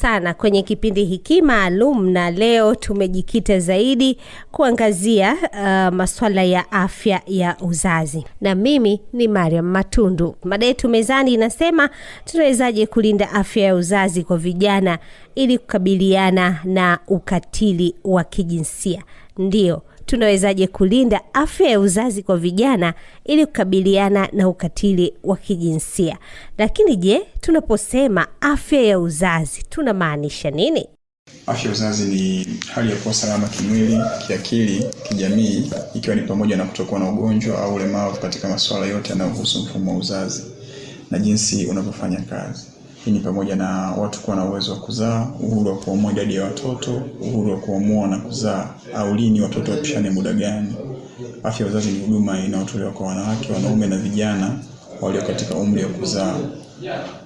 Sana kwenye kipindi hiki maalum, na leo tumejikita zaidi kuangazia masuala ya afya ya uzazi, na mimi ni Mariam Matundu. Mada yetu mezani inasema tunawezaje kulinda afya ya uzazi kwa vijana ili kukabiliana na ukatili wa kijinsia. Ndio, tunawezaje kulinda afya ya uzazi kwa vijana ili kukabiliana na ukatili wa kijinsia? Lakini je, tunaposema afya ya uzazi tunamaanisha nini? Afya ya uzazi ni hali ya kuwa salama kimwili, kiakili, kijamii, ikiwa ni pamoja na kutokuwa na ugonjwa au ulemavu katika masuala yote yanayohusu mfumo wa uzazi na jinsi unavyofanya kazi. Hii ni pamoja na watu kuwa na uwezo wa kuzaa, uhuru wa kuamua idadi ya watoto, uhuru wa kuamua na kuzaa au lini watoto wapishane muda gani. Afya ya uzazi ni huduma inayotolewa kwa wanawake, wanaume na vijana walio katika umri wa kuzaa.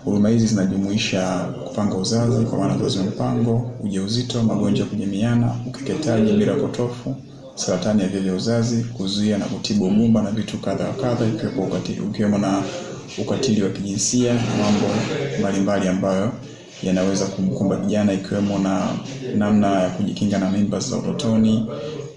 Huduma hizi zinajumuisha kupanga uzazi kwa maana uzazi wa mpango, ujauzito, magonjwa ya kujamiana, ukeketaji, mila potofu, saratani ya via vya uzazi, kuzuia na kutibu ugumba na vitu kadha wa kadha, ikiwemo na ukatili wa kijinsia na mambo mbalimbali ambayo yanaweza kumkumba kijana, ikiwemo na namna ya kujikinga na mimba za utotoni,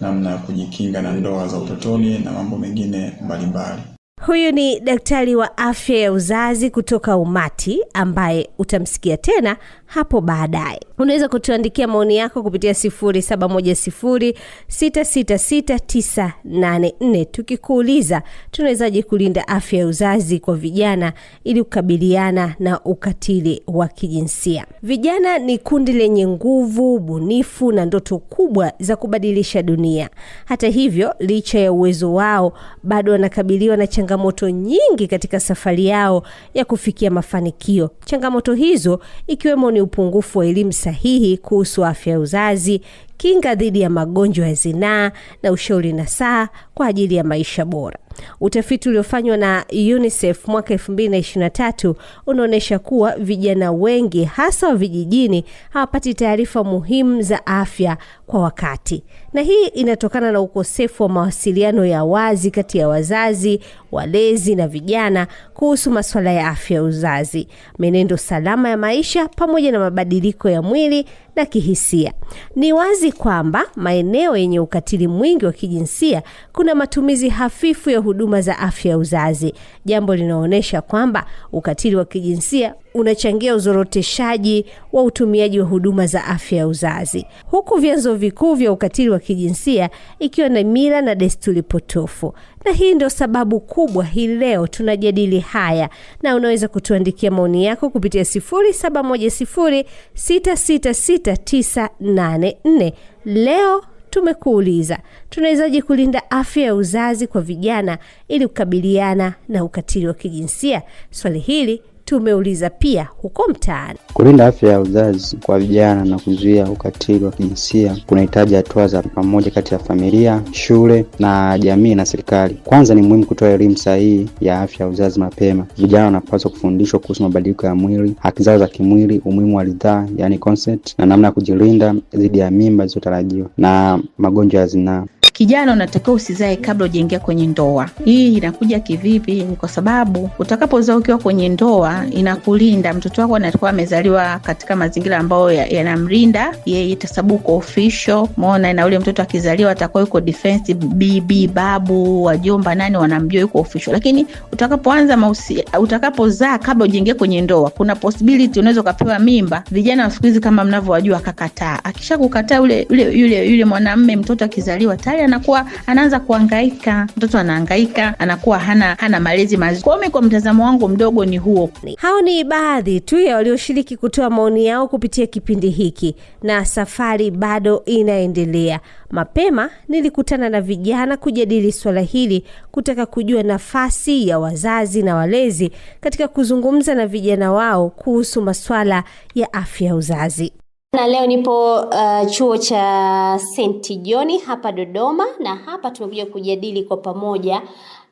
namna ya kujikinga na ndoa za utotoni na mambo mengine mbalimbali. Huyu ni daktari wa afya ya uzazi kutoka Umati ambaye utamsikia tena hapo baadaye. Unaweza kutuandikia maoni yako kupitia 0710666984 tukikuuliza tunawezaje kulinda afya ya uzazi kwa vijana ili kukabiliana na ukatili wa kijinsia. Vijana ni kundi lenye nguvu, ubunifu na ndoto kubwa za kubadilisha dunia. Hata hivyo, licha ya uwezo wao, bado wanakabiliwa na changamoto nyingi katika safari yao ya kufikia mafanikio. Changamoto hizo ikiwemo ni upungufu wa elimu sahihi kuhusu afya ya uzazi, kinga dhidi ya magonjwa ya zinaa na ushauri nasaha kwa ajili ya maisha bora. Utafiti uliofanywa na UNICEF mwaka 2023 unaonesha kuwa vijana wengi hasa wa vijijini hawapati taarifa muhimu za afya kwa wakati. Na hii inatokana na ukosefu wa mawasiliano ya wazi kati ya wazazi, walezi na vijana kuhusu masuala ya afya ya uzazi, menendo salama ya maisha pamoja na mabadiliko ya mwili na kihisia. Ni wazi kwamba maeneo yenye ukatili mwingi wa kijinsia kuna matumizi hafifu ya huduma za afya ya uzazi, jambo linaonesha kwamba ukatili wa kijinsia unachangia uzoroteshaji wa utumiaji wa huduma za afya ya uzazi, huku vyanzo vikuu vya ukatili wa kijinsia ikiwa na mila na desturi potofu. Na hii ndio sababu kubwa hii leo tunajadili haya, na unaweza kutuandikia maoni yako kupitia 0710666984. Leo tumekuuliza tunawezaje kulinda afya ya uzazi kwa vijana ili kukabiliana na ukatili wa kijinsia. Swali hili tumeuliza pia huko mtaani. Kulinda afya ya uzazi kwa vijana na kuzuia ukatili wa kijinsia kunahitaji hatua za pamoja kati ya familia, shule na jamii na serikali. Kwanza ni muhimu kutoa elimu sahihi ya afya ya uzazi mapema. Vijana wanapaswa kufundishwa kuhusu mabadiliko ya mwili, haki zao za kimwili, umuhimu wa ridhaa, yani consent, na namna ya kujilinda dhidi ya mimba zisizotarajiwa na magonjwa ya zinaa. Kijana unatakiwa usizae kabla hujaingia kwenye ndoa. Hii inakuja kivipi? Ni kwa sababu utakapozaa ukiwa kwenye ndoa inakulinda. Mtoto wako anakuwa amezaliwa katika mazingira ambayo yanamlinda yeye, kwa uko official. Umeona, na ule mtoto akizaliwa atakuwa yuko defensive, bibi, babu, wajomba, nani wanamjua yuko official. Lakini utakapoanza utakapozaa kabla hujaingia kwenye ndoa, kuna possibility unaweza ukapewa mimba. Vijana wa siku hizi kama mnavyowajua akakataa. Akishakukataa yule mwanamume, mtoto akizaliwa tayari anakuwa anaanza kuhangaika, mtoto anahangaika, anakuwa hana malezi mazuri. Kwa hiyo kwa mtazamo wangu mdogo ni huo. Hao ni baadhi tu ya walioshiriki kutoa maoni yao kupitia kipindi hiki, na safari bado inaendelea. Mapema nilikutana na vijana kujadili swala hili, kutaka kujua nafasi ya wazazi na walezi katika kuzungumza na vijana wao kuhusu masuala ya afya ya uzazi. Na leo nipo chuo cha St. John hapa Dodoma, na hapa tumekuja kujadili kwa pamoja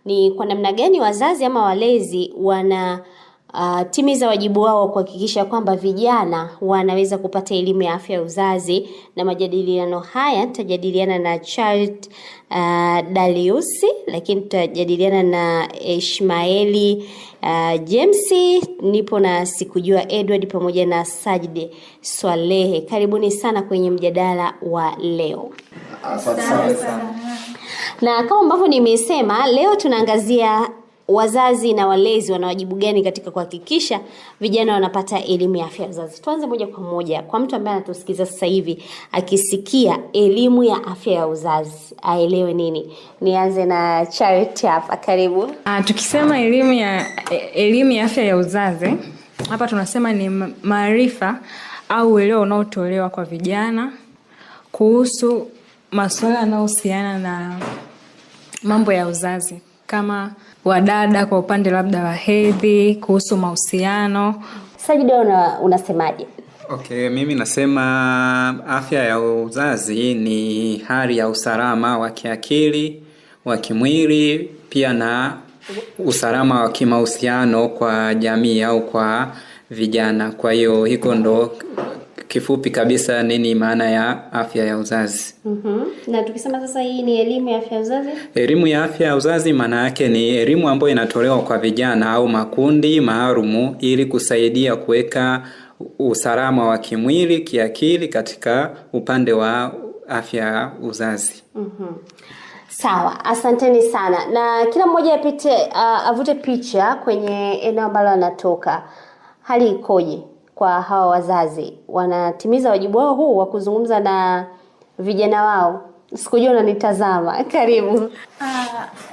ni kwa namna gani wazazi ama walezi wana timiza wajibu wao wa kuhakikisha kwamba vijana wanaweza kupata elimu ya afya ya uzazi. Na majadiliano haya tutajadiliana na Charles Daliusi, lakini tutajadiliana na Ishmaeli James, nipo na Sikujua Edward pamoja na Sajid Swalehe. Karibuni sana kwenye mjadala wa leo. Asante sana. Na kama ambavyo nimesema, leo tunaangazia wazazi na walezi wana wajibu gani katika kuhakikisha vijana wanapata elimu ya afya ya uzazi. Tuanze moja kwa moja kwa mtu ambaye anatusikiza sasa hivi, akisikia elimu ya afya ya uzazi aelewe nini? Nianze na Charity hapa, karibu. Tukisema elimu ya afya ya uzazi, hapa tunasema ni maarifa au uelewa unaotolewa kwa vijana kuhusu masuala yanayohusiana na mambo ya uzazi, kama wadada kwa upande labda wa hedhi, kuhusu mahusiano. Sajida, unasemaje? Okay, mimi nasema afya ya uzazi ni hali ya usalama wa kiakili, wa kimwili, pia na usalama wa kimahusiano kwa jamii au kwa vijana. Kwa hiyo hiko ndo kifupi kabisa nini maana ya afya ya uzazi. Na tukisema sasa hii ni elimu ya afya ya uzazi? Elimu ya afya ya uzazi maana yake ni elimu ambayo inatolewa kwa vijana au makundi maalumu ili kusaidia kuweka usalama wa kimwili, kiakili katika upande wa afya ya uzazi. Sawa, asanteni sana. Na kila mmoja apite avute picha kwenye eneo ambalo anatoka. Hali ikoje kwa hawa wazazi? Wanatimiza wajibu wao huu wa kuzungumza na vijana wao? Sikujua unanitazama. Karibu.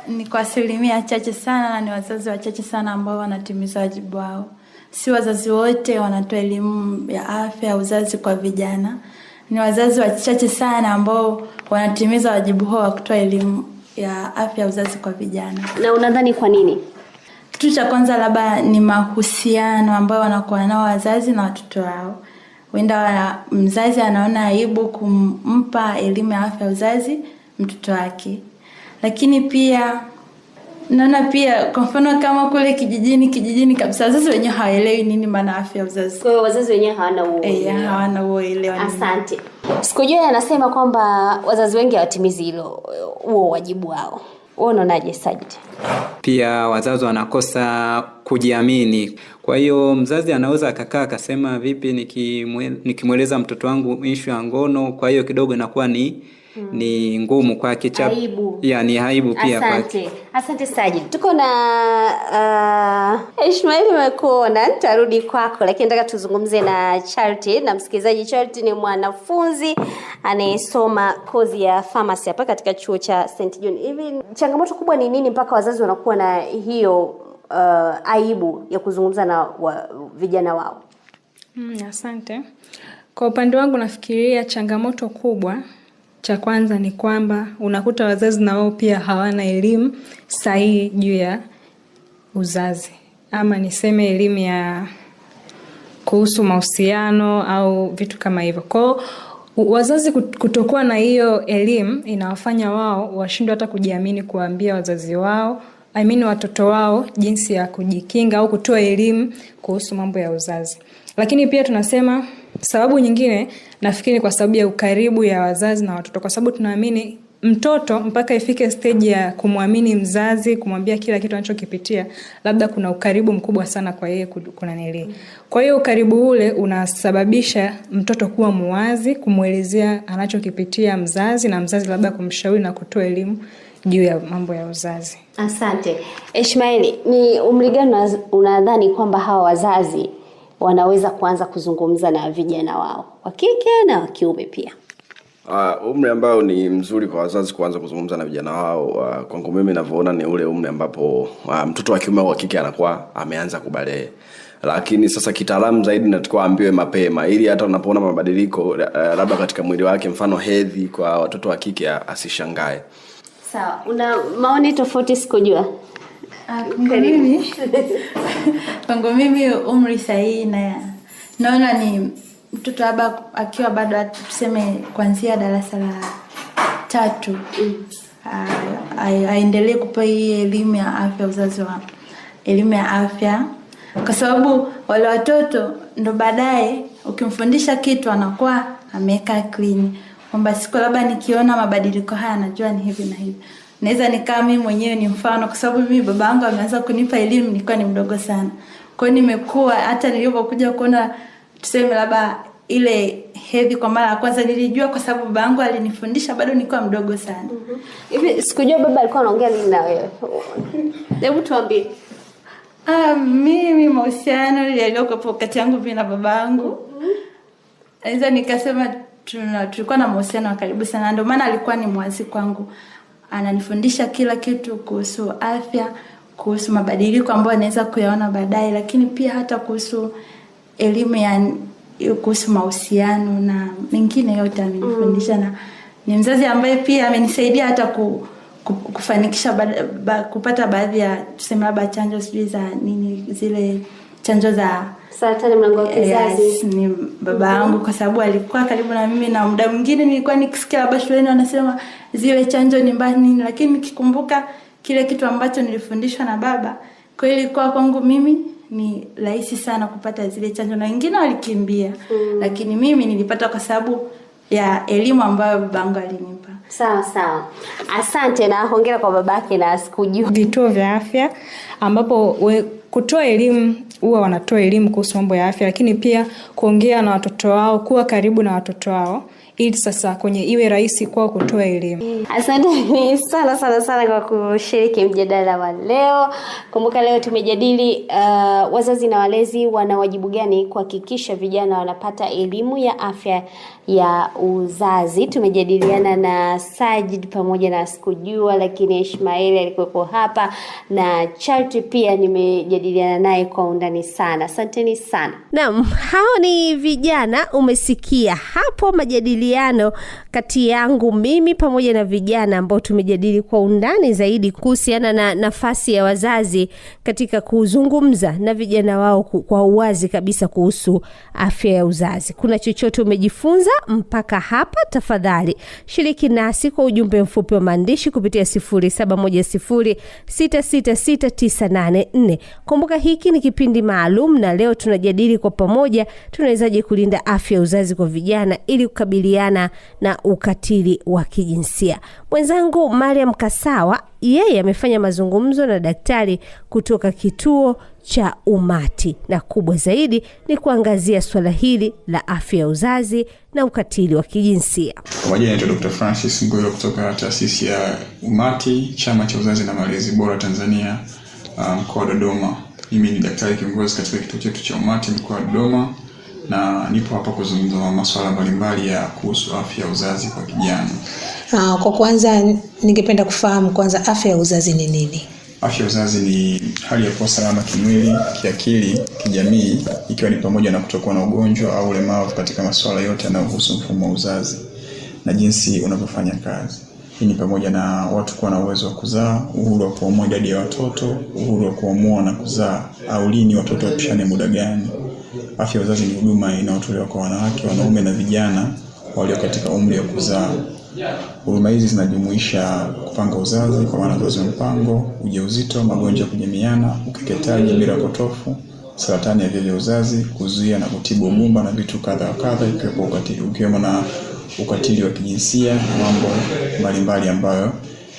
Ni kwa asilimia chache sana, na ni wazazi wachache sana ambao wanatimiza wajibu wao. Si wazazi wote wanatoa elimu ya afya ya uzazi kwa vijana. Ni wazazi wachache sana ambao wanatimiza wajibu huo wa kutoa elimu ya afya ya uzazi kwa vijana. Na unadhani kwa nini? Kitu cha kwanza labda ni mahusiano ambayo wanakuwa nao wazazi na watoto wao. Huenda mzazi anaona aibu kumpa elimu ya afya uzazi mtoto wake. Lakini pia naona pia kwa mfano kama kule kijijini kabisa wazazi wenyewe hawaelewi nini maana afya uzazi. Kwa hiyo wazazi wenyewe hawana uelewa. Hawana uelewa. Asante. Sikujua anasema kwamba wazazi wengi hawatimizi hilo huo wajibu wao. Wewe unaonaje Sajid? Pia wazazi wanakosa kujiamini. Kwa hiyo mzazi anaweza akakaa akasema vipi nikimweleza mtoto wangu issue ya ngono, kwa hiyo kidogo inakuwa ni ngumu kwake. Aibu. Ya ni aibu pia kwake. Asante Sajid. Tuko na Ishmael, nimekuona, nitarudi kwako, lakini nataka tuzungumze na Charity. Na msikilizaji, Charity ni mwanafunzi anayesoma kozi ya pharmacy hapa katika chuo cha St. John. Hivi changamoto kubwa ni nini mpaka wazazi wanakuwa na hiyo aibu ya kuzungumza na vijana wao? Asante. Kwa upande wangu nafikiria changamoto kubwa, cha kwanza ni kwamba unakuta wazazi na wao pia hawana elimu sahihi juu ya uzazi, ama niseme elimu ya kuhusu mahusiano au vitu kama hivyo. Kwa wazazi kutokuwa na hiyo elimu inawafanya wao washindwe hata kujiamini kuambia wazazi wao, watoto wao jinsi ya kujikinga au kutoa elimu kuhusu mambo ya uzazi. Lakini pia tunasema sababu nyingine nafikiri kwa sababu ya ukaribu ya wazazi na watoto, kwa sababu tunaamini mtoto mpaka ifike stage ya kumwamini mzazi, kumwambia kila kitu anachokipitia, labda kuna ukaribu mkubwa sana kwa yeye kuna nili. Kwa hiyo ukaribu ule unasababisha mtoto kuwa muwazi, kumuelezea anachokipitia mzazi, na mzazi labda kumshauri na kutoa elimu juu ya mambo ya uzazi. Asante. Ishmaeli, ni umri gani unadhani kwamba hawa wazazi wanaweza kuanza kuzungumza na vijana wao, wa kike na wa kiume pia? Umri ambao ni mzuri kwa wazazi kuanza kuzungumza na vijana wao, kwangu mimi ninavyoona ni ule umri ambapo mtoto wa kiume au wa kike anakuwa ameanza kubalehe. Lakini sasa kitaalamu zaidi natakiwa ambiwe mapema ili hata unapoona mabadiliko labda katika mwili wake, mfano hedhi kwa watoto wa kike, asishangae. Sawa, una maoni tofauti sikujua? Kwangu mimi umri sahihi na naona ni mtoto labda akiwa bado tuseme kuanzia darasa la 3 aendelee kupewa hii elimu ya afya uzazi wa elimu ya afya. kwa sababu wale watoto ndo baadaye ukimfundisha kitu anakuwa ameweka clean, kwamba siku labda nikiona mabadiliko haya najua ni hivi na hivi. Naweza nikaa mimi mwenyewe ni mfano, kwa sababu mimi baba yangu ameanza kunipa elimu nilikuwa ni mdogo sana. Kwa hiyo nimekuwa hata nilipokuja kuona tuseme labda ile hedhi kwa mara ya kwanza nilijua kwa sababu baba yangu alinifundisha bado nilikuwa mdogo sana. Hivi sikujua baba alikuwa anaongea nini na wewe? Hebu tuambie. Mimi mahusiano yaliyokuwa kati yangu mimi na baba yangu, naweza nikasema tulikuwa na mahusiano ya karibu sana. Ndio maana alikuwa ni mwazi kwangu. Ananifundisha kila kitu kuhusu afya, kuhusu mabadiliko ambayo naweza kuyaona baadaye, lakini pia hata kuhusu elimu ya kuhusu mahusiano na mengine yote amenifundisha. Na ni mzazi ambaye pia amenisaidia hata kufanikisha kupata baadhi ya tuseme labda chanjo sijui za nini, zile chanjo za saratani mlango wa kizazi. Yes, ni baba yangu kwa sababu alikuwa karibu na mimi, na muda mwingine nilikuwa nikisikia labda shuleni wanasema zile chanjo ni mbaya nini, lakini nikikumbuka kile kitu ambacho nilifundishwa na baba, kweli kwa kwangu mimi ni rahisi sana kupata zile chanjo, na wengine walikimbia. Lakini mimi nilipata kwa sababu ya elimu ambayo babangu alinipa. Sawa sawa. Asante na hongera kwa babake na sikujua. Vituo vya afya ambapo kutoa elimu, huwa wanatoa elimu kuhusu mambo ya afya, lakini pia kuongea na watoto wao, kuwa karibu na watoto wao ili sasa kwenye iwe rahisi kwao kutoa elimu. Asante sana sana sana kwa kushiriki mjadala wa leo. Kumbuka leo tumejadili wazazi na walezi wana wajibu gani kuhakikisha vijana wanapata elimu ya afya ya uzazi. Tumejadiliana na Sajid pamoja na Sikujua, lakini Ishmael alikuwepo hapa na Charity pia nimejadiliana naye kwa undani sana. Asanteni sana. Naam, hao ni vijana. Umesikia hapo majadiliano kati yangu mimi pamoja na vijana ambao tumejadili kwa undani zaidi kuhusiana na nafasi ya wazazi katika kuzungumza na vijana wao kwa uwazi kabisa kuhusu afya ya uzazi. Kuna chochote umejifunza mpaka hapa? Tafadhali shiriki nasi kwa ujumbe mfupi wa maandishi kupitia 0710666984. Kumbuka hiki ni kipindi maalum na leo tunajadili kwa pamoja tunawezaje kulinda afya ya uzazi kwa vijana ili kukabiliana na ukatili wa kijinsia. Mwenzangu Mariam Kasawa yeye amefanya mazungumzo na daktari kutoka kituo cha Umati, na kubwa zaidi ni kuangazia swala hili la afya ya uzazi na ukatili wa kijinsia. Kwa majina naitwa Dr. Francis Ngoyo kutoka taasisi ya Umati, chama cha uzazi na malezi bora Tanzania, mkoa wa Dodoma. Mimi ni daktari kiongozi katika kituo chetu cha Umati mkoa wa Dodoma, na nipo hapa kuzungumza masuala mbalimbali ya kuhusu afya ya uzazi kwa kijana. Kwa kwanza ningependa kufahamu kwanza afya ya uzazi ni nini? Afya ya uzazi ni hali ya kuwa salama kimwili, kiakili, kijamii, ikiwa ni pamoja na kutokuwa na ugonjwa au ulemavu katika masuala yote yanayohusu mfumo wa uzazi na jinsi unavyofanya kazi. Hii ni pamoja na watu kuwa na uwezo wa kuzaa, uhuru wa kuamua idadi ya watoto, uhuru wa kuamua na kuzaa au lini watoto wapishane muda gani. Afya ya uzazi ni huduma inayotolewa kwa wanawake, wanaume na vijana walio katika umri wa kuzaa. Huduma hizi zinajumuisha kupanga uzazi kwa maana uzazi wa mpango, ujauzito, magonjwa ya kujamiana, ukeketaji, mila potofu, saratani ya via vya uzazi, kuzuia na kutibu ugumba na vitu kadha wa kadha, ikiwemo na ukatili wa kijinsia na mambo mbalimbali ambayo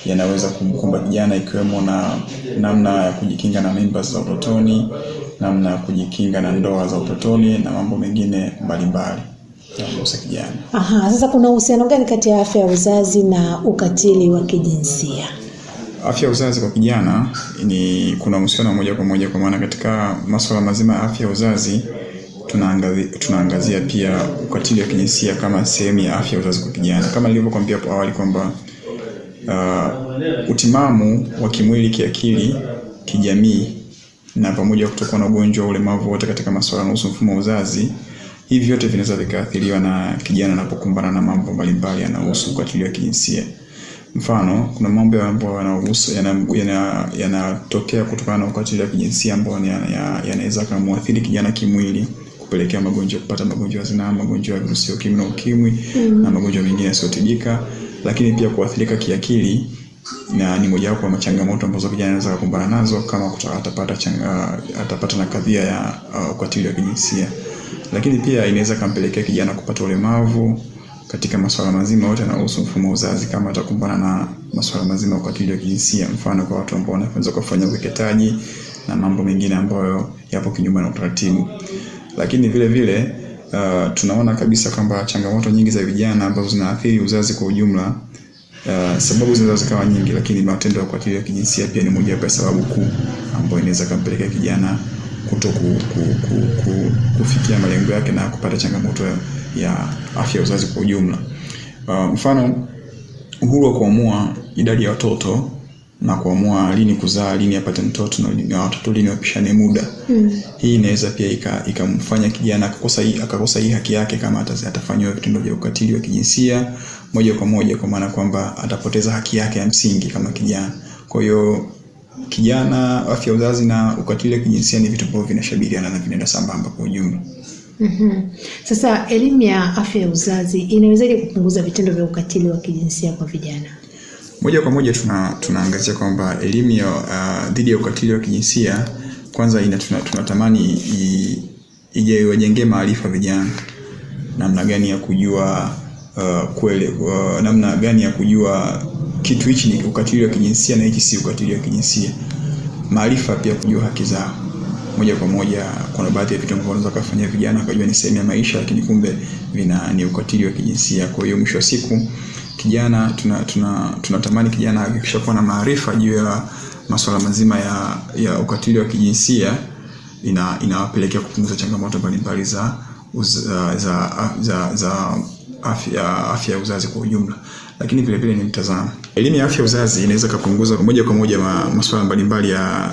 yanaweza kumkumba kijana, ikiwemo na namna ya kujikinga na mimba za utotoni, namna ya kujikinga na ndoa za utotoni na mambo mengine mbalimbali yanamgusa kijana. Aha, sasa kuna uhusiano gani kati ya afya ya uzazi na ukatili wa kijinsia? Afya ya uzazi kwa kijana ni kuna uhusiano moja kwa moja, kwa maana katika masuala mazima ya afya ya uzazi tunaangazia pia ukatili wa kijinsia kama sehemu ya afya ya uzazi kwa kijana. Kama nilivyokuambia hapo awali kwamba utimamu wa kimwili, kiakili, kijamii na pamoja kutokuwa na ugonjwa, ulemavu wote katika masuala yanayohusu mfumo wa uzazi, hivi vyote vinaweza vikaathiriwa na kijana anapokumbana na mambo mbalimbali yanayohusu ukatili wa kijinsia. Mfano, kuna mambo ambayo yanahusu yanatokea kutokana na ukatili wa kijinsia ambao yanaweza kumwathiri kijana kimwili, kupelekea magonjwa, kupata magonjwa ya zinaa, magonjwa ya virusi vya ukimwi na ukimwi na magonjwa mengine yasiyotibika, lakini pia kuathirika kiakili Na ni mojawapo ya changamoto ambazo kijana anaweza kukumbana nazo kama atapata na kadhia ya ukatili wa kijinsia. Lakini pia inaweza kumpelekea kijana kupata ulemavu katika masuala mazima yote yanayohusu mfumo wa uzazi kama atakumbana na masuala mazima ya ukatili wa kijinsia, mfano kwa watu ambao wanaweza kufanya ukeketaji na mambo mengine ambayo yapo kinyume na utaratibu. Lakini vile vile tunaona kabisa kwamba changamoto nyingi za vijana ambazo zinaathiri uzazi kwa ujumla, sababu zinaweza zikawa nyingi, lakini matendo ya ukatili wa kijinsia pia ni moja ya sababu kuu ambayo inaweza kumpelekea kijana kuto kufikia malengo yake na kupata changamoto ya afya ya uzazi kwa ujumla. Mfano, uhuru wa kuamua idadi ya watoto na kuamua lini kuzaa, lini apate mtoto na watoto lini wapishane muda. Hii inaweza pia ikamfanya kijana akakosa hii haki yake kama atafanywa vitendo vya ukatili wa kijinsia moja kwa moja, kwa maana kwamba atapoteza haki yake ya msingi kama kijana. Kwa hiyo kijana, afya ya uzazi na ukatili wa kijinsia ni vitu ambavyo vinashabihiana na vinaenda sambamba kwa ujumla. Sasa elimu ya afya ya uzazi inawezaje kupunguza vitendo vya ukatili wa kijinsia kwa vijana? Moja kwa moja tunaangazia kwamba elimu ya dhidi ya ukatili wa kijinsia kwanza tunatamani ije iwajengee maarifa vijana namna gani ya kujua namna gani ya kujua kitu hichi ni ukatili wa kijinsia na hichi si ukatili wa kijinsia. Maarifa pia kujua haki zao. Moja kwa moja kuna baadhi ya vitu ambavyo wanaweza kufanya vijana wakajua ni sehemu ya maisha, lakini kumbe ni ukatili wa kijinsia. Kwa hiyo mwisho wa siku kijana tunatamani kijana akishakuwa na maarifa juu ya masuala mazima ya ukatili wa kijinsia inawapelekea kupunguza changamoto mbalimbali za afya ya uzazi kwa ujumla. Lakini vile vile ni mtazamo. Elimu ya afya ya uzazi inaweza kupunguza moja kwa moja masuala mbalimbali ya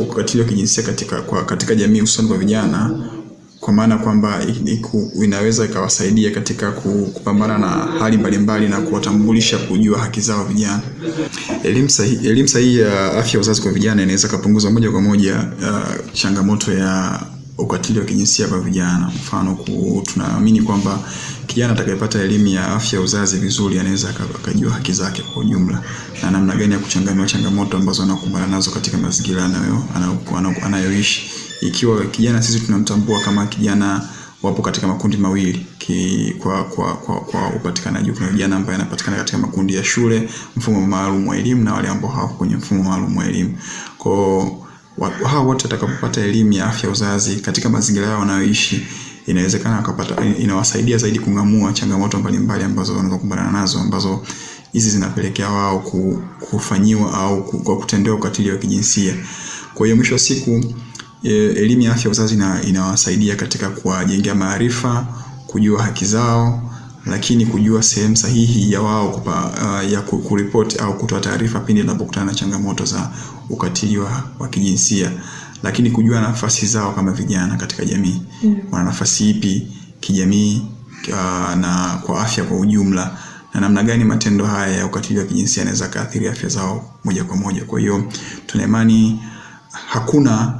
ukatili wa kijinsia katika jamii, hususan kwa vijana, kwa maana kwamba inaweza ikawasaidia katika kupambana na hali mbalimbali na kuwatambulisha kujua haki zao vijana. Elimu sahihi ya afya ya uzazi kwa vijana inaweza kupunguza moja kwa moja changamoto ya ukatili wa kijinsia kwa vijana. Mfano, tunaamini kwamba kijana atakayepata elimu ya afya ya uzazi vizuri anaweza akajua haki zake kwa ujumla na namna gani ya kuchanganua changamoto ambazo anakumbana nazo katika mazingira anayoishi. Ikiwa kijana sisi tunamtambua kama kijana wapo katika makundi mawili kwa upatikanaji, kuna vijana ambao yanapatikana katika makundi ya shule, mfumo maalum wa elimu, na wale ambao hawako kwenye mfumo maalum wa elimu. Kwa hao wote watakapopata elimu ya afya uzazi katika mazingira yao wanayoishi, inawezekana inawasaidia zaidi kungamua changamoto mbalimbali ambazo wanazokumbana nazo, ambazo hizi zinapelekea wao kufanyiwa au kwa kutendewa ukatili wa kijinsia. Kwa hiyo mwisho wa siku elimu ya afya uzazi inawasaidia katika kuwajengea maarifa, kujua haki zao, lakini kujua sehemu sahihi ya wao ya kuripoti au kutoa taarifa pindi wanapokutana na changamoto za ukatili wa kijinsia, lakini kujua nafasi zao kama vijana katika jamii. Wana nafasi ipi kijamii na kwa afya kwa ujumla, na namna gani matendo haya ya ukatili wa kijinsia yanaweza kuathiri afya zao moja kwa moja. Kwa hiyo tuna imani hakuna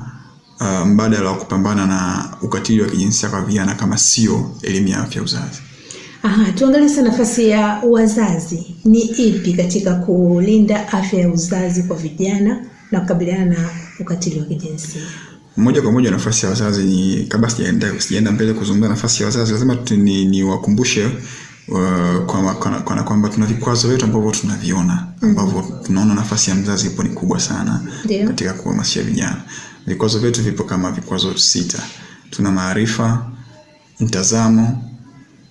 mbadala wa kupambana na ukatili wa kijinsia kwa vijana kama sio elimu ya afya uzazi. Tuangalie sasa nafasi ya wazazi ni ipi katika kulinda afya ya uzazi kwa vijana na kukabiliana na ukatili wa kijinsia. Moja kwa moja nafasi ya wazazi ni, kabla sijaenda mbele kuzungumza nafasi ya wazazi, lazima ni wakumbushe kwa kwamba tuna vikwazo vyetu ambavyo tunaviona, ambavyo tunaona nafasi ya mzazi ipo ni kubwa sana katika kuhamasisha vijana. Vikwazo vyetu vipo kama vikwazo 6. Tuna maarifa, mtazamo,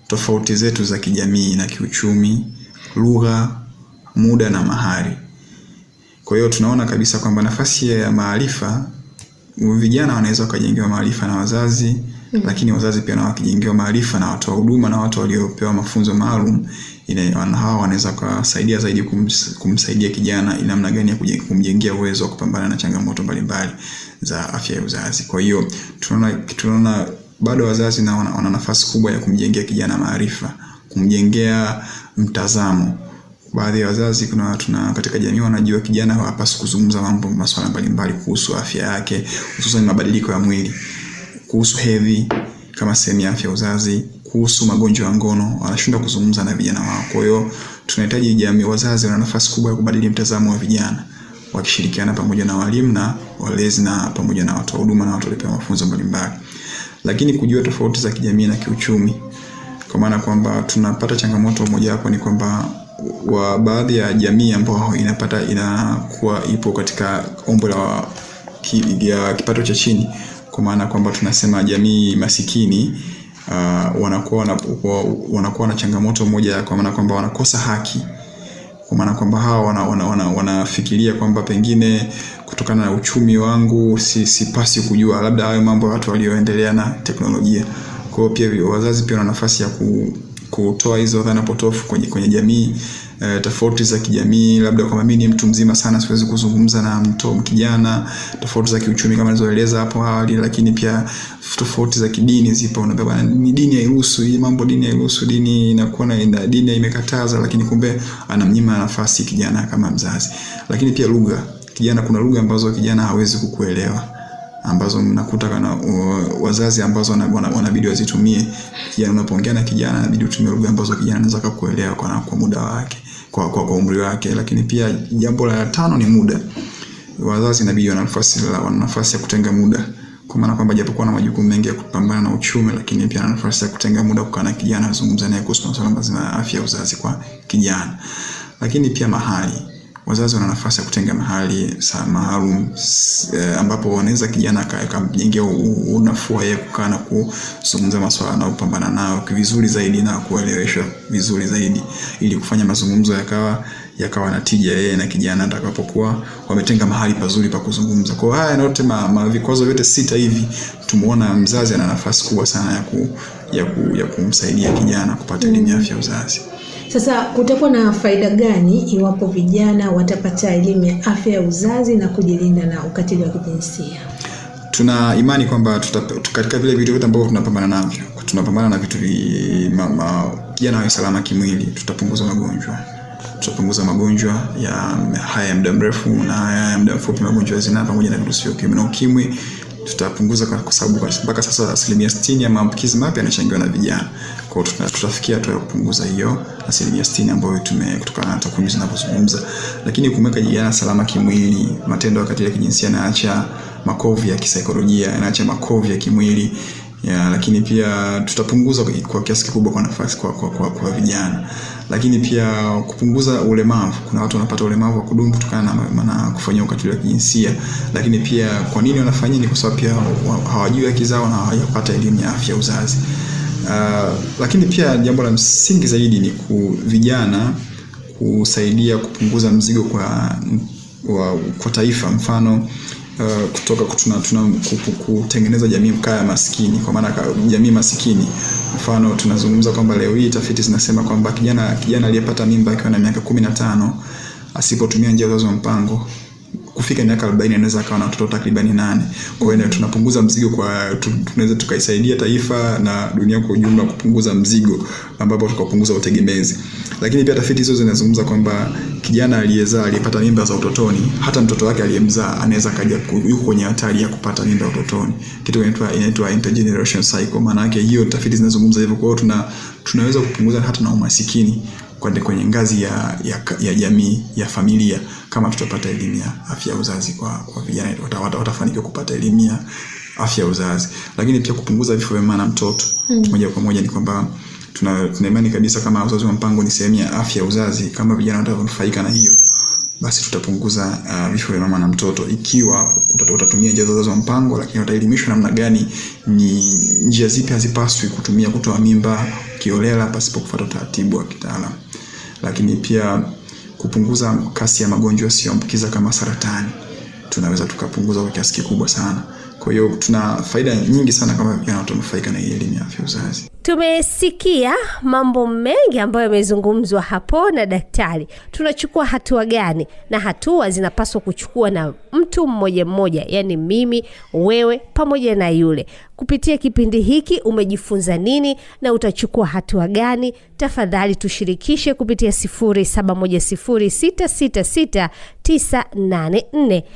tofauti zetu za kijamii na kiuchumi, lugha, muda na mahari. Kwa hiyo tunaona kabisa kwamba nafasi ya maarifa, vijana wanaweza wakajengewa maarifa na wazazi, lakini wazazi pia na wakijengewa maarifa na watu wa huduma na watu waliopewa mafunzo maalum, hawa wanaweza kusaidia zaidi kumsaidia kijana namna gani ya kumjengea uwezo wa kupambana na changamoto mbalimbali za afya ya uzazi. Kwa hiyo tunaona bado wazazi na wana nafasi kubwa ya kumjengea kijana maarifa, kumjengea mtazamo. Baadhi ya wazazi tuna katika jamii wanajua kijana hapaswi kuzungumza mambo masuala mbalimbali kuhusu afya yake, hususan mabadiliko ya mwili, kuhusu hedhi kama sehemu ya afya uzazi, kuhusu magonjwa ya ngono, wanashindwa kuzungumza na vijana wao. Kwa hiyo tunahitaji jamii, wazazi wana nafasi kubwa ya kubadili mtazamo wa vijana wakishirikiana pamoja na walimu na walezi na pamoja na watoa huduma na watu waliopewa mafunzo mbalimbali. Lakini kujua tofauti za kijamii na kiuchumi, kwa maana kwamba tunapata changamoto moja hapo ni kwamba wa baadhi ya jamii ambao inakuwa ipo katika ombo la kipato cha chini, kwa maana kwamba tunasema jamii masikini, wanakuwa na changamoto moja, kwa maana kwamba wanakosa haki, kwa maana kwamba hawa wanafikiria kwamba pengine kutokana na uchumi wangu sipasi kujua labda hayo mambo ya watu walioendelea na teknolojia. Kwa hiyo pia wazazi pia wana nafasi ya kutoa hizo dhana potofu kwenye jamii, tofauti za kijamii, labda kama mimi ni mtu mzima sana siwezi kuzungumza na mtu kijana, tofauti za kiuchumi kama nilizoeleza hapo awali, lakini pia tofauti za kidini zipo. Unaambia ni dini hairuhusu hii mambo, dini hairuhusu, dini inakuwa na dini imekataza, lakini kumbe anamnyima nafasi kijana kama mzazi. Lakini pia lugha, kijana kuna lugha ambazo kijana hawezi kukuelewa, ambazo mnakuta kana wazazi ambazo wanabidi wazitumie. Kijana unapoongea na kijana inabidi utumie lugha ambazo kijana anaweza kukuelewa kwa muda wake, kwa umri wake. Lakini pia jambo la tano ni muda. Wazazi inabidi wana nafasi ya kutenga muda, kwa maana kwamba japokuwa na majukumu mengi ya kupambana na uchumi, lakini pia ana nafasi ya kutenga muda kukaa na kijana, kuzungumza naye kuhusu masuala mazima ya afya ya uzazi kwa kijana. Lakini pia mahali, wazazi wana nafasi ya kutenga mahali maalum ambapo wanaweza kijana akamjengea unafuu yeye kukaa na kuzungumza masuala na kupambana nao vizuri zaidi na kueleweshwa vizuri zaidi, ili kufanya mazungumzo yakawa na tija yeye na kijana atakapokuwa wametenga mahali pazuri pa kuzungumza. Kwa haya yote vikwazo vyote sita hivi tumuona mzazi ana nafasi kubwa sana ya kumsaidia kijana kupata elimu ya afya uzazi. Sasa kutakuwa na faida gani iwapo vijana watapata elimu ya afya ya uzazi na kujilinda na ukatili wa kijinsia? Tuna imani kwamba katika vile vitu vyote ambavyo tunapambana navyo, tunapambana na vitu kijana wawe salama kimwili, tutapunguza magonjwa. Tutapunguza magonjwa ya haya ya muda mrefu na haya ya muda mfupi, magonjwa ya zinaa pamoja na virusi vya ukimwi na ukimwi. Tutapunguza kwa sababu mpaka sasa 60% ya maambukizi mapya yanachangiwa na vijana. Kwa hiyo tutafikia hatua ya kupunguza hiyo 60% ambayo kutokana na takwimu zinazozungumza. Lakini kumweka kijana salama kimwili, matendo ya ukatili wa kijinsia yanaacha makovu ya kisaikolojia, yanaacha makovu ya kimwili. Lakini pia tutapunguza kwa kiasi kikubwa kwa nafasi kwa vijana. Lakini pia kupunguza ulemavu. Kuna watu wanapata ulemavu wa kudumu kutokana na kufanyia ukatili wa kijinsia. Lakini pia kwa nini wanafanyia? Ni kwa sababu pia hawajui haki zao na hawajapata elimu ya afya uzazi. Lakini pia jambo la msingi zaidi ni vijana kusaidia kupunguza mzigo kwa taifa. Mfano kutoka tuna kutengeneza jamii kaya maskini, kwa maana jamii masikini. Mfano tunazungumza kwamba leo hii tafiti zinasema kwamba kijana aliyepata mimba akiwa na miaka 15 asipotumia njia za uzazi wa mpango kufika miaka 40 anaweza akawa na watoto takriban 8. Kwa hiyo tunapunguza mzigo tunaweza tukaisaidia taifa na dunia kwa ujumla kupunguza mzigo, ambapo tukapunguza utegemezi. Lakini pia tafiti hizo zinazungumza kwamba kijana aliyepata mimba za utotoni, hata mtoto wake aliyemzaa anaweza kaja yuko kwenye hatari ya kupata mimba utotoni. Kitu inaitwa intergeneration cycle. Maana yake hiyo tafiti zinazungumza hivyo. Kwa hiyo tunaweza kupunguza hata na umasikini kwenye ngazi ya jamii, ya familia, kama tutapata elimu ya afya ya uzazi kwa vijana watafanikiwa kupata elimu ya afya ya uzazi. Lakini pia kupunguza vifo vya mama na mtoto. Moja kwa moja ni kwamba tuna imani kabisa kama uzazi wa mpango ni sehemu ya afya ya uzazi, kama vijana watanufaika na hiyo, basi tutapunguza vifo vya mama na mtoto ikiwa utatumia njia za uzazi wa mpango, lakini wataelimishwa namna gani, ni njia zipi hazipaswi kutumia kutoa mimba kiolela pasipo kufuata utaratibu wa kitaalamu. Lakini pia kupunguza kasi ya magonjwa yasiyoambukiza kama saratani, tunaweza tukapunguza kwa kiasi kikubwa sana. Kwa hiyo tuna faida nyingi sana kama vijana watanufaika na hii elimu ya afya uzazi. Tumesikia mambo mengi ambayo yamezungumzwa hapo na daktari. Tunachukua hatua gani? Na hatua zinapaswa kuchukua na mtu mmoja mmoja, yani mimi, wewe pamoja na yule. Kupitia kipindi hiki umejifunza nini na utachukua hatua gani? Tafadhali tushirikishe kupitia 0710666984.